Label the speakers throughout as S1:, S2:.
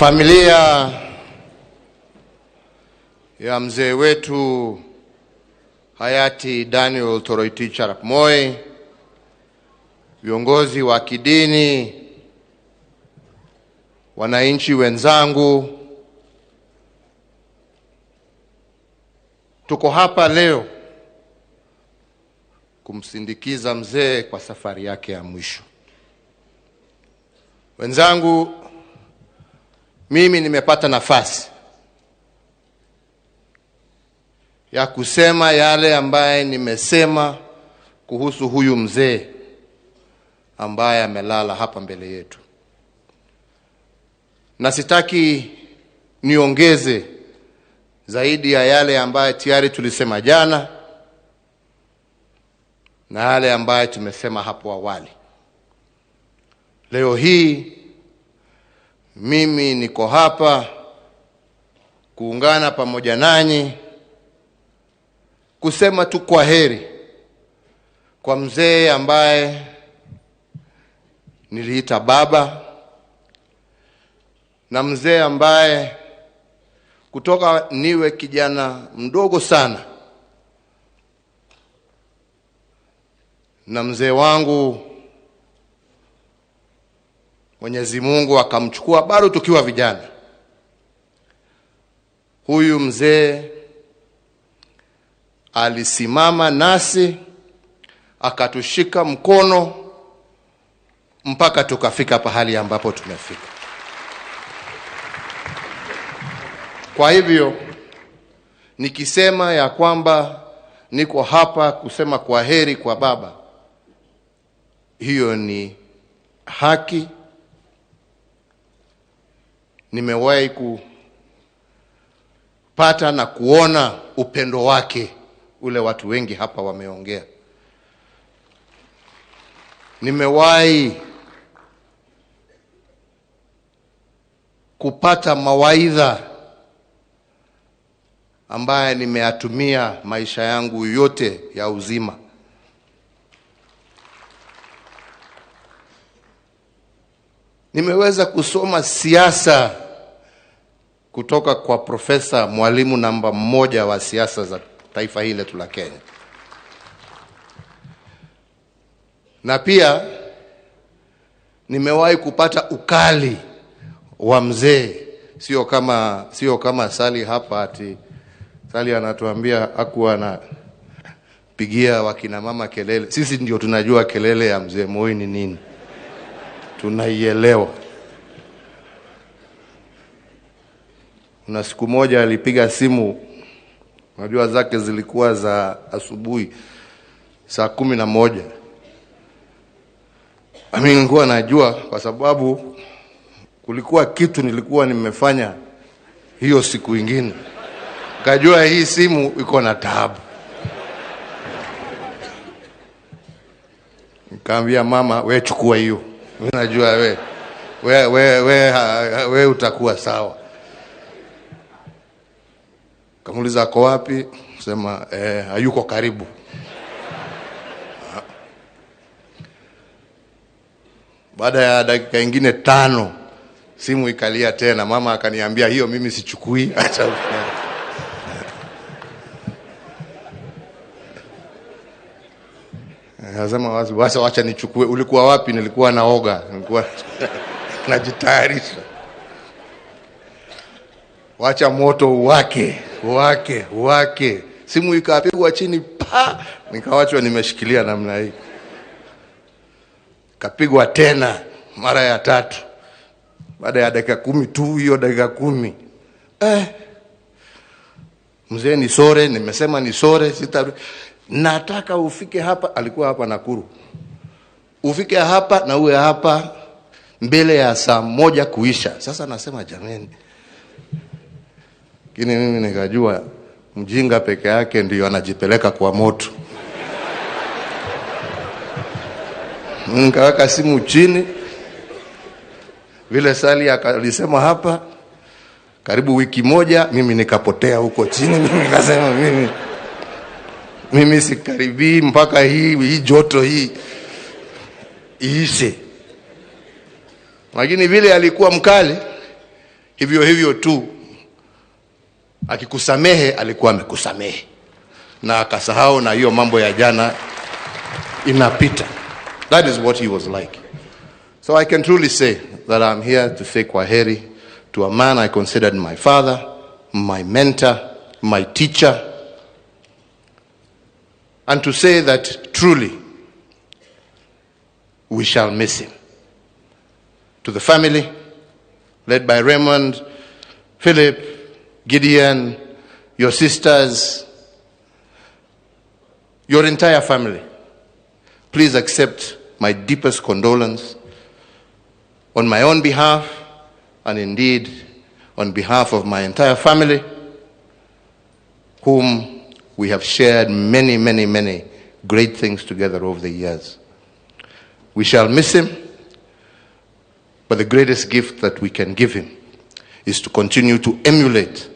S1: Familia ya mzee wetu hayati Daniel Toroitich arap Moi, viongozi wa kidini, wananchi wenzangu, tuko hapa leo kumsindikiza mzee kwa safari yake ya mwisho. Wenzangu, mimi nimepata nafasi ya kusema yale ambaye nimesema kuhusu huyu mzee ambaye amelala hapa mbele yetu, na sitaki niongeze zaidi ya yale ambaye tayari tulisema jana na yale ambaye tumesema hapo awali. Leo hii mimi niko hapa kuungana pamoja nanyi kusema tu kwa heri kwa mzee ambaye niliita baba, na mzee ambaye kutoka niwe kijana mdogo sana na mzee wangu Mwenyezi Mungu akamchukua bado tukiwa vijana. Huyu mzee alisimama nasi akatushika mkono mpaka tukafika pahali ambapo tumefika. Kwa hivyo nikisema ya kwamba niko hapa kusema kwa heri kwa baba, hiyo ni haki. Nimewahi kupata na kuona upendo wake ule watu wengi hapa wameongea. Nimewahi kupata mawaidha ambaye nimeyatumia maisha yangu yote ya uzima. Nimeweza kusoma siasa kutoka kwa profesa mwalimu namba 1 wa siasa za taifa hili letu la Kenya. Na pia nimewahi kupata ukali wa mzee, sio kama Sali hapa ati Sali anatuambia hakuwa anapigia wakina mama kelele. Sisi ndio tunajua kelele ya mzee Moi ni nini, tunaielewa. Na siku moja alipiga simu, unajua zake zilikuwa za asubuhi saa 11. Mimi nilikuwa najua kwa sababu kulikuwa kitu nilikuwa nimefanya hiyo siku ingine. Nikajua hii simu iko na taabu. Nikamwambia mama, we chukua hiyo. Mimi najua we utakuwa sawa. Kamuuliza ako wapi? Sema, hayuko karibu. Baada ya dakika ingine 5 simu ikalia tena. Mama akaniambia hiyo mimi sichukui. Acha. Akasema wazi, wacha nichukue. Ulikuwa wapi? Nilikuwa naoga, nilikuwa najitayarisha. Wacha moto uwake, uwake, uwake. Simu ikapigwa chini pa, nikawachwa nimeshikilia namna hii. Kapigwa tena mara ya 3. Baada ya dakika 10 tu, hiyo dakika 10. Mzee ni sore, nimesema ni sore, sita, nataka ufike hapa. Alikuwa hapa Nakuru. Ufike hapa na uwe hapa mbele ya saa 1 kuisha. Sasa nasema jameni. Lakini mimi nikajua mjinga peke yake ndiyo anajipeleka kwa moto. Nikaweka simu chini. Vile Sali alisema hapa, karibu wiki moja mimi nikapotea huko chini. Mimi nikasema mimi sikaribii mpaka hii joto hii iishe. Lakini vile alikuwa mkali, Hivyo hivyo tu, akikusamehe alikuwa amekusamehe na akasahau, na hiyo mambo ya jana inapita. That is what he was like. So I can truly say that I'm here to say kwaheri to a man I considered my father, my mentor, my teacher, and to say that truly we shall miss him. To the family, led by Raymond, Philip, Gideon, your sisters, your entire family, please accept my deepest condolence on my own behalf and indeed on behalf of my entire family, whom we have shared many, many, many great things together over the years. We shall miss him, but the greatest gift that we can give him is to continue to emulate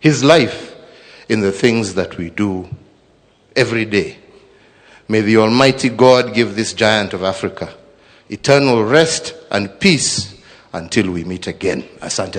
S1: his life in the things that we do every day. May the Almighty God give this giant of Africa eternal rest and peace until we meet again. Asante.